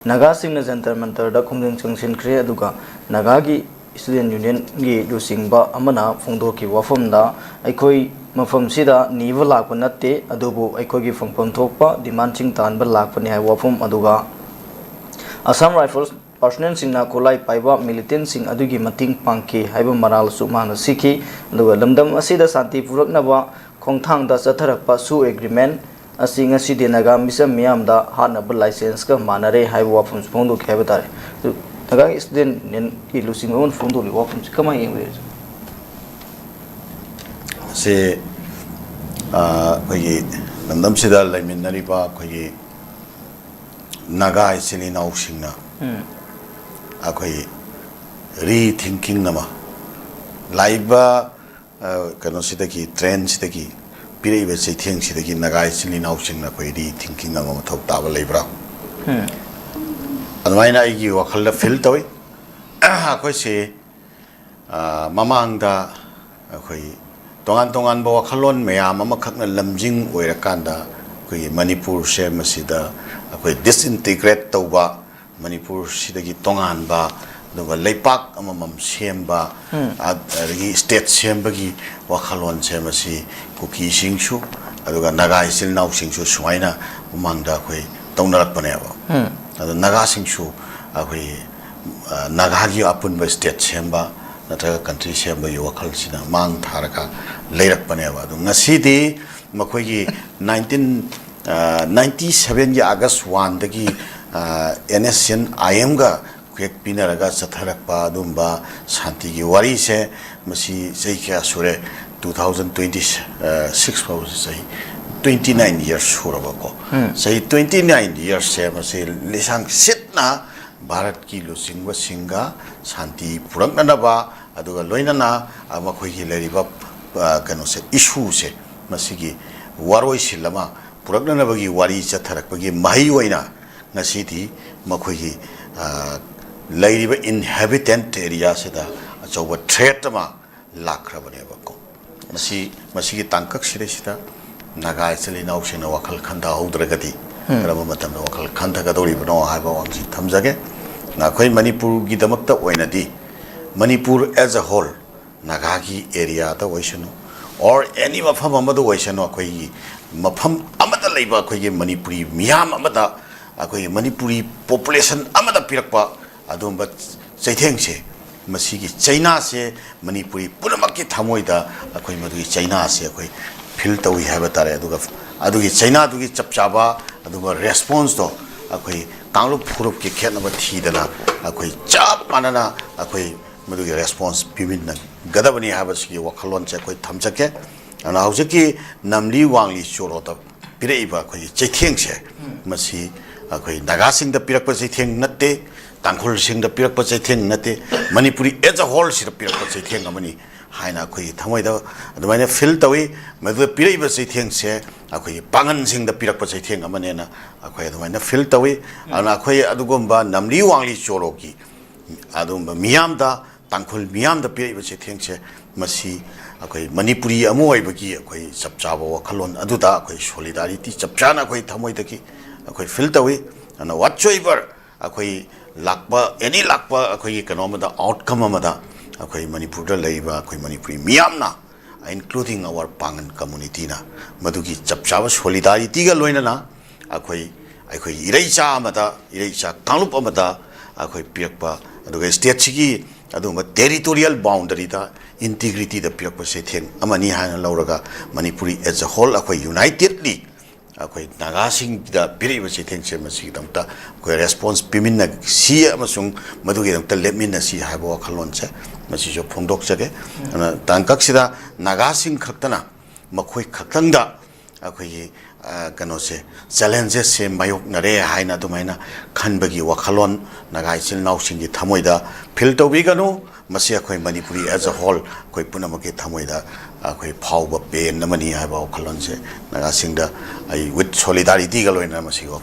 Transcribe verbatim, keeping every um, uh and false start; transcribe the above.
ꯅꯥꯒꯥꯁꯤꯡꯅ ꯖꯟꯇꯔ ꯃꯟꯇꯔꯗ ꯈꯣꯡꯖꯪ ꯆꯪꯁꯤꯟꯈ꯭ꯔꯦ꯫ ꯑꯗꯨꯒ ꯅꯥꯒꯥꯒꯤ ꯁ꯭ꯇꯨꯗꯦꯟ ꯌꯨꯅꯤꯌꯟꯒꯤ ꯂꯨꯆꯤꯡꯕ ꯑꯃꯅ ꯐꯣꯡꯗꯣꯛꯈꯤꯕ ꯋꯥꯐꯝꯗ, ꯑꯩꯈꯣꯏ ꯃꯐꯝꯁꯤꯗ ꯅꯤꯕ ꯂꯥꯛꯄ ꯅꯠꯇꯦ, ꯑꯗꯨꯕꯨ ꯑꯩꯈꯣꯏꯒꯤ ꯐꯪꯐꯝ ꯊꯣꯛꯄ ꯗꯤꯃꯥꯟꯁꯤꯡ ꯇꯥꯟꯕ ꯂꯥꯛꯄꯅꯤ ꯍꯥꯏꯕ ꯋꯥꯐꯝ ꯑꯗꯨꯒ, ꯑꯁꯥꯝ ꯔꯥꯏꯐꯜꯁ ꯄꯥꯔꯁꯣꯅꯦꯜꯁꯤꯡꯅ ꯈꯨꯠꯂꯥꯏ ꯄꯥꯏꯕ ꯃꯤꯂꯤꯇꯦꯟꯁꯤꯡ ꯑꯗꯨꯒꯤ ꯃꯇꯦꯡ ꯄꯥꯡꯈꯤ ꯍꯥꯏꯕ ꯃꯔꯥꯜꯁꯨ ꯃꯥꯅ ꯁꯤꯈꯤ꯫ ꯑꯗꯨꯒ ꯂꯝꯗꯝ ꯑꯁꯤꯗ ꯁꯥꯟꯇꯤ ꯄꯨꯔꯛꯅꯕ ꯈꯣꯡꯊꯥꯡꯗ ꯆꯠꯊꯔꯛꯄ ꯁꯨ ꯑꯦꯒ꯭ꯔꯤꯃꯦꯟ ꯑꯁꯤ ꯉꯁꯤꯗꯤ ꯅꯥꯒꯥ ꯃꯤꯆꯝ ꯃꯤꯌꯥꯝꯗ ꯍꯥꯠꯅꯕ ꯂꯥꯏꯁꯦꯟꯁꯀ ꯃꯥꯟꯅꯔꯦ ꯍꯥꯏꯕ ꯋꯥꯐꯝꯁꯨ ꯐꯣꯡꯗꯣꯛꯈꯤ ꯍꯥꯏꯕ ꯇꯥꯔꯦ꯫ ꯑꯗꯨ ꯅꯥꯒꯥꯒꯤ ꯁ꯭ꯇꯨꯗꯦꯟ ꯌꯨꯅꯤꯌꯟꯒꯤ ꯂꯨꯆꯤꯡꯕ ꯑꯃꯅ ꯐꯣꯡꯗꯣꯛꯂꯤꯕ ꯋꯥꯐꯝꯁꯤ ꯀꯃꯥꯏꯅ ꯌꯦꯡꯕꯤꯔꯤ? ꯁꯤ, ꯑ, ꯑꯩꯈꯣꯏꯒꯤ ꯂꯝꯗꯝꯁꯤꯗ ꯂꯩꯃꯤꯟꯅꯔꯤꯕ ꯑꯩꯈꯣꯏꯒꯤ ꯅꯥꯒꯥ ꯏꯆꯤꯜ ꯏꯅꯥꯎꯁꯤꯡꯅ ꯑꯩꯈꯣꯏ ꯔꯤ ꯊꯤꯡꯀꯤꯡ ꯑꯃ ꯂꯥꯛꯏꯕ, ꯑ, ꯀꯩꯅꯣꯁꯤꯗꯒꯤ, ꯇ꯭ꯔꯦꯟꯁꯤꯗꯒꯤ ꯄꯤꯔꯛꯏꯕ ꯆꯩꯊꯦꯡꯁꯤꯗꯒꯤ ꯅꯥꯒꯥ ꯏꯆꯤꯜ ꯏꯅꯥꯎꯁꯤꯡꯅ ꯑꯩꯈꯣꯏ ꯔꯤ ꯊꯤꯡꯀꯤꯡ ꯑꯃ ꯃꯊꯧ ꯇꯥꯕ ꯂꯩꯕ꯭ꯔꯥ? ꯑꯗꯨꯃꯥꯏꯅ ꯑꯩꯒꯤ ꯋꯥꯈꯜꯗ ꯐꯤꯜ ꯇꯧꯏ꯫ ꯑꯩꯈꯣꯏꯁꯤ, ꯑ, ꯃꯃꯥꯡꯗ ꯑꯩꯈꯣꯏ ꯇꯣꯉꯥꯟ ꯇꯣꯉꯥꯟꯕ ꯋꯥꯈꯜꯂꯣꯟ ꯃꯌꯥꯝ ꯑꯃꯈꯛꯅ ꯂꯝꯖꯤꯡ ꯑꯣꯏꯔꯀꯥꯟꯗ ꯑꯩꯈꯣꯏꯒꯤ ꯃꯅꯤꯄꯨꯔꯁꯦ ꯃꯁꯤꯗ ꯑꯩꯈꯣꯏ ꯗꯤꯁꯏꯟꯇꯤꯒ꯭ꯔꯦꯠ ꯇꯧꯕ, ꯃꯅꯤꯄꯨꯔꯁꯤꯗꯒꯤ ꯇꯣꯉꯥꯟꯕ, ꯑꯗꯨꯒ ꯂꯩꯄꯥꯛ ꯑꯃꯃꯝ ꯁꯦꯝꯕ, ꯑꯗꯒꯤ ꯁ꯭ꯇꯦꯠ ꯁꯦꯝꯕꯒꯤ ꯋꯥꯈꯜꯂꯣꯟꯁꯦ ꯃꯁꯤ ꯀꯨꯀꯤꯁꯤꯡꯁꯨ ꯑꯗꯨꯒ ꯅꯥꯒꯥ ꯏꯆꯤꯜ ꯏꯅꯥꯎꯁꯤꯡꯁꯨ ꯁꯨꯃꯥꯏꯅ ꯃꯃꯥꯡꯗ ꯑꯩꯈꯣꯏ ꯇꯧꯅꯔꯛꯄꯅꯦꯕ꯫ ꯑꯗꯣ ꯅꯥꯒꯥꯁꯤꯡꯁꯨ ꯑꯩꯈꯣꯏ, ꯑ, ꯅꯥꯒꯥꯒꯤ ꯑꯄꯨꯟꯕ ꯁ꯭ꯇꯦꯠ ꯁꯦꯝꯕ ꯅꯠꯇ꯭ꯔꯒ ꯀꯟꯇ꯭ꯔꯤ ꯁꯦꯝꯕꯒꯤ ꯋꯥꯈꯜꯁꯤꯅ ꯃꯥꯡ ꯊꯥꯔꯒ ꯂꯩꯔꯛꯄꯅꯦꯕ꯫ ꯑꯗꯣ ꯉꯁꯤꯗꯤ ꯃꯈꯣꯏꯒꯤ ꯅꯥꯏꯟꯇꯤꯟ, ꯑ, ꯅꯥꯏꯟꯇꯤ ꯁꯚꯦꯟꯒꯤ ꯑꯥꯒꯁ ꯋꯥꯟꯗꯒꯤ, ꯑ, ꯑꯦꯟ ꯑꯦꯁ ꯑꯦꯟ ꯑꯥꯏ ꯑꯦꯝꯒ ꯈꯨꯌꯦꯛ ꯄꯤꯅꯔꯒ ꯆꯠꯊꯔꯛꯄ ꯑꯗꯨꯝꯕ ꯁꯥꯟꯇꯤꯒꯤ ꯋꯥꯔꯤꯁꯦ ꯃꯁꯤ ꯆꯍꯤ ꯀꯌꯥ ꯁꯨꯔꯦ? ꯇꯨ ꯊꯥꯎꯖꯟ ꯇ꯭ꯋꯦꯟꯇꯤ ꯁꯤꯛꯁ ꯐꯥꯎꯕꯁꯤ ꯆꯍꯤ ꯇ꯭ꯋꯦꯟꯇꯤ ꯅꯥꯏꯟ ꯌꯔꯁ ꯁꯨꯔꯕꯀꯣ꯫ ꯆꯍꯤ ꯇ꯭ꯋꯦꯟꯇꯤ ꯅꯥꯏꯟ ꯌꯔꯁꯁꯦ ꯃꯁꯤ ꯂꯤꯁꯥꯡ ꯁꯤꯠꯅ ꯚꯥꯔꯠꯀꯤ ꯂꯨꯆꯤꯡꯕꯁꯤꯡꯒ ꯁꯥꯟꯇꯤ ꯄꯨꯔꯛꯅꯅꯕ, ꯑꯗꯨꯒ ꯂꯣꯏꯅꯅ, ꯑ, ꯃꯈꯣꯏꯒꯤ ꯂꯩꯔꯤꯕ, ꯑ, ꯀꯩꯅꯣꯁꯦ, ꯏꯁꯨꯁꯦ, ꯃꯁꯤꯒꯤ ꯋꯥꯔꯣꯏꯁꯤꯜ ꯑꯃ ꯄꯨꯔꯛꯅꯅꯕꯒꯤ ꯋꯥꯔꯤ ꯆꯠꯊꯔꯛꯄꯒꯤ ꯃꯍꯩ ꯑꯣꯏꯅ ꯉꯁꯤꯗꯤ ꯃꯈꯣꯏꯒꯤ, ꯑ, ꯂꯩꯔꯤꯕ ꯏꯟꯍꯦꯕꯤꯇꯦꯟꯠ ꯑꯦꯔꯤꯌꯥꯁꯤꯗ ꯑꯆꯧꯕ ꯊ꯭ꯔꯦꯠ ꯑꯃ ꯂꯥꯛꯈ꯭ꯔꯕꯅꯦꯕꯀꯣ꯫ ꯃꯁꯤ, ꯃꯁꯤꯒꯤ ꯇꯥꯡꯀꯛꯁꯤꯗꯩꯁꯤꯗ ꯅꯥꯒꯥ ꯏꯆꯤꯜ ꯏꯅꯥꯎꯁꯤꯡꯅ ꯋꯥꯈꯜ ꯈꯟꯊꯍꯧꯗ꯭ꯔꯒꯗꯤ, ꯀꯔꯝꯕ ꯃꯇꯝꯗ ꯋꯥꯈꯜ ꯈꯟꯊꯒꯗꯧꯔꯤꯕꯅꯣ ꯍꯥꯏꯕ ꯋꯥꯐꯝꯁꯤ ꯊꯝꯖꯒꯦ꯫ ꯑꯩꯈꯣꯏ ꯃꯅꯤꯄꯨꯔꯒꯤꯗꯃꯛꯇ ꯑꯣꯏꯅꯗꯤ, ꯃꯅꯤꯄꯨꯔ as a whole, ꯅꯥꯒꯥꯒꯤ ꯑꯦꯔꯤꯌꯥꯗ ꯑꯣꯏꯁꯅꯨ, or any ꯃꯐꯝ ꯑꯃꯗ ꯑꯣꯏꯁꯅꯨ, ꯑꯩꯈꯣꯏꯒꯤ ꯃꯐꯝ ꯑꯃꯗ ꯂꯩꯕ ꯑꯩꯈꯣꯏꯒꯤ ꯃꯅꯤꯄꯨꯔꯤ ꯃꯤꯌꯥꯝ ꯑꯃꯗ, ꯑꯩꯈꯣꯏꯒꯤ ꯃꯅꯤꯄꯨꯔꯤ ꯄꯣꯄꯨꯂꯦꯁꯟ ꯑꯃꯗ ꯄꯤꯔꯛꯄ ꯑꯗꯨꯒꯨꯝꯕ ꯆꯩꯊꯦꯡꯁꯦ, ꯃꯁꯤꯒꯤ ꯆꯩꯅꯥꯁꯦ ꯃꯅꯤꯄꯨꯔꯤ ꯄꯨꯝꯅꯃꯛꯀꯤ ꯊꯃꯣꯏꯗ ꯑꯩꯈꯣꯏ ꯃꯗꯨꯒꯤ ꯆꯩꯅꯥꯁꯦ ꯑꯩꯈꯣꯏ ꯐꯤꯜ ꯇꯧꯏ ꯍꯥꯏꯕ ꯇꯥꯔꯦ꯫ ꯑꯗꯨꯒ ꯑꯗꯨꯒꯤ ꯆꯩꯅꯥꯗꯨꯒꯤ ꯆꯞ ꯆꯥꯕ, ꯑꯗꯨꯒ ꯔꯦꯁꯄꯣꯟꯁꯇꯣ ꯑꯩꯈꯣꯏ ꯀꯥꯡꯂꯨꯞ ꯐꯨꯔꯨꯞꯀꯤ ꯈꯦꯠꯅꯕ ꯊꯤꯗꯅ ꯑꯩꯈꯣꯏ ꯆꯞ ꯃꯥꯟꯅꯅ ꯑꯩꯈꯣꯏ ꯃꯗꯨꯒꯤ ꯔꯦꯁꯄꯣꯟꯁ ꯄꯤꯃꯤꯟꯅꯒꯗꯕꯅꯤ ꯍꯥꯏꯕꯁꯤꯒꯤ ꯋꯥꯈꯜꯂꯣꯟꯁꯦ ꯑꯩꯈꯣꯏ ꯊꯝꯖꯒꯦ꯫ ꯑꯗꯨꯅ ꯍꯧꯖꯤꯛꯀꯤ ꯅꯝꯂꯤ ꯋꯥꯡꯂꯤ ꯆꯣꯔꯣꯗ ꯄꯤꯔꯛꯏꯕ ꯑꯩꯈꯣꯏꯒꯤ ꯆꯩꯊꯦꯡꯁꯦ, ꯃꯁꯤ ꯑꯩꯈꯣꯏ ꯅꯥꯒꯥꯁꯤꯡꯗ ꯄꯤꯔꯛꯄ ꯆꯩꯊꯦꯡ ꯅꯠꯇꯦ, ꯇꯥꯡꯈꯨꯜꯁꯤꯡꯗ ꯄꯤꯔꯛꯄ ꯆꯩꯊꯦꯡ ꯅꯠꯇꯦ, ꯃꯅꯤꯄꯨꯔꯤ as a whole ꯁꯤꯗ ꯄꯤꯔꯛꯄ ꯆꯩꯊꯦꯡ ꯑꯃꯅꯤ ꯍꯥꯏꯅ ꯑꯩꯈꯣꯏꯒꯤ ꯊꯃꯣꯏꯗ ꯑꯗꯨꯃꯥꯏꯅ ꯐꯤꯜ ꯇꯧꯏ꯫ ꯃꯗꯨꯗ ꯄꯤꯔꯛꯏꯕ ꯆꯩꯊꯦꯡꯁꯦ ꯑꯩꯈꯣꯏꯒꯤ ꯄꯥꯡꯒꯟꯁꯤꯡꯗ ꯄꯤꯔꯛꯄ ꯆꯩꯊꯦꯡ ꯑꯃꯅꯦꯅ ꯑꯩꯈꯣꯏ ꯑꯗꯨꯃꯥꯏꯅ ꯐꯤꯜ ꯇꯧꯏ꯫ ꯑꯗꯨꯅ ꯑꯩꯈꯣꯏ ꯑꯗꯨꯒꯨꯝꯕ ꯅꯝꯂꯤ ꯋꯥꯡꯂꯤ ꯆꯣꯔꯣꯒꯤ ꯑꯗꯨꯒꯨꯝꯕ ꯃꯤꯌꯥꯝꯗ, ꯇꯥꯡꯈꯨꯜ ꯃꯤꯌꯥꯝꯗ ꯄꯤꯔꯛꯏꯕ ꯆꯩꯊꯦꯡꯁꯦ, ꯃꯁꯤ ꯑꯩꯈꯣꯏ ꯃꯅꯤꯄꯨꯔꯤ ꯑꯃ ꯑꯣꯏꯕꯒꯤ ꯑꯩꯈꯣꯏ ꯆꯞ ꯆꯥꯕ ꯋꯥꯈꯜꯂꯣꯟ ꯑꯗꯨꯗ ꯑꯩꯈꯣꯏ ꯁꯣꯂꯤꯗꯥꯔꯤꯇꯤ ꯆꯞ ꯆꯥꯅ ꯑꯩꯈꯣꯏ ꯊꯃꯣꯏꯗꯒꯤ ꯑꯩꯈꯣꯏ ꯐꯤꯜ ꯇꯧꯏ꯫ ꯑꯗꯨꯅ ꯋꯥꯠꯁꯣꯏꯕꯔ ꯑꯩꯈꯣꯏ ꯂꯥꯛꯄ, ꯑꯦꯅꯤ ꯂꯥꯛꯄ ꯑꯩꯈꯣꯏꯒꯤ ꯀꯩꯅꯣ ꯑꯃꯗ, ꯑꯥꯎꯠꯀꯝ ꯑꯃꯗ, ꯑꯩꯈꯣꯏ ꯃꯅꯤꯄꯨꯔꯗ ꯂꯩꯔꯤꯕ ꯑꯩꯈꯣꯏ ꯃꯅꯤꯄꯨꯔꯤ ꯃꯤꯌꯥꯝꯅ, including our ꯄꯥꯡꯒꯟ ꯀꯝꯃꯨꯅꯤꯇꯤꯅ, ꯃꯗꯨꯒꯤ ꯆꯞ ꯆꯥꯕ ꯁꯣꯂꯤꯗꯥꯔꯤꯇꯤꯒ ꯂꯣꯏꯅꯅ ꯑꯩꯈꯣꯏ, ꯑꯩꯈꯣꯏꯒꯤ ꯏꯔꯩꯆꯥ ꯑꯃꯗ, ꯏꯔꯩꯆꯥ ꯀꯥꯡꯂꯨꯞ ꯑꯃꯗ ꯑꯩꯈꯣꯏ ꯄꯤꯔꯛꯄ, ꯑꯗꯨꯒ ꯁ꯭ꯇꯦꯠꯁꯤꯒꯤ ꯑꯗꯨꯒꯨꯝꯕ ꯇꯦꯔꯤꯇꯣꯔꯤꯌꯦꯜ ꯕꯥꯎꯟꯗꯔꯤꯗ, ꯏꯟꯇꯤꯒ꯭ꯔꯤꯇꯤꯗ ꯄꯤꯔꯛꯄ ꯆꯩꯊꯦꯡ ꯑꯃꯅꯤ ꯍꯥꯏꯅ ꯂꯧꯔꯒ, ꯃꯅꯤꯄꯨꯔꯤ as a whole ꯑꯩꯈꯣꯏ ꯌꯨꯅꯥꯏꯇꯦꯠꯂꯤ ꯑꯩꯈꯣꯏ ꯅꯥꯒꯥꯁꯤꯡꯗ ꯄꯤꯔꯛꯏꯕ ꯆꯩꯊꯦꯡꯁꯦ, ꯃꯁꯤꯒꯤꯗꯃꯛꯇ ꯑꯩꯈꯣꯏ ꯔꯦꯁꯄꯣꯟꯁ ꯄꯤꯃꯤꯟꯅꯁꯤ ꯑꯃꯁꯨꯡ ꯃꯗꯨꯒꯤꯗꯃꯛꯇ ꯂꯦꯞꯃꯤꯟꯅꯁꯤ ꯍꯥꯏꯕ ꯋꯥꯈꯜꯂꯣꯟꯁꯦ ꯃꯁꯤꯁꯨ ꯐꯣꯡꯗꯣꯛꯆꯒꯦ꯫ ꯑꯗꯨꯅ ꯇꯥꯡꯀꯛꯁꯤꯗ ꯅꯥꯒꯥꯁꯤꯡ ꯈꯛꯇꯅ, ꯃꯈꯣꯏ ꯈꯛꯇꯪꯗ ꯑꯩꯈꯣꯏꯒꯤ, ꯑ, ꯀꯩꯅꯣꯁꯦ, ꯆꯦꯂꯦꯟꯖꯦꯁꯁꯦ ꯃꯥꯌꯣꯛꯅꯔꯦ ꯍꯥꯏꯅ ꯑꯗꯨꯃꯥꯏꯅ ꯈꯟꯕꯒꯤ ꯋꯥꯈꯜꯂꯣꯟ ꯅꯥꯒꯥ ꯏꯆꯤꯜ ꯏꯅꯥꯎꯁꯤꯡꯒꯤ ꯊꯃꯣꯏꯗ ꯐꯤꯜ ꯇꯧꯕꯤꯒꯅꯨ꯫ ꯃꯁꯤ ꯑꯩꯈꯣꯏ ꯃꯅꯤꯄꯨꯔꯤ as a whole, ꯑꯩꯈꯣꯏ ꯄꯨꯝꯅꯃꯛꯀꯤ ꯊꯃꯣꯏꯗ ꯑꯩꯈꯣꯏ ꯐꯥꯎꯕ ꯄꯦꯟ ꯑꯃꯅꯤ ꯍꯥꯏꯕ ꯋꯥꯈꯜꯂꯣꯟꯁꯦ ꯅꯥꯒꯥꯁꯤꯡꯗ ꯑꯩ with solidarity ꯒ ꯂꯣꯏꯅꯅ ꯃꯁꯤꯒꯤ ꯋꯥꯐꯝ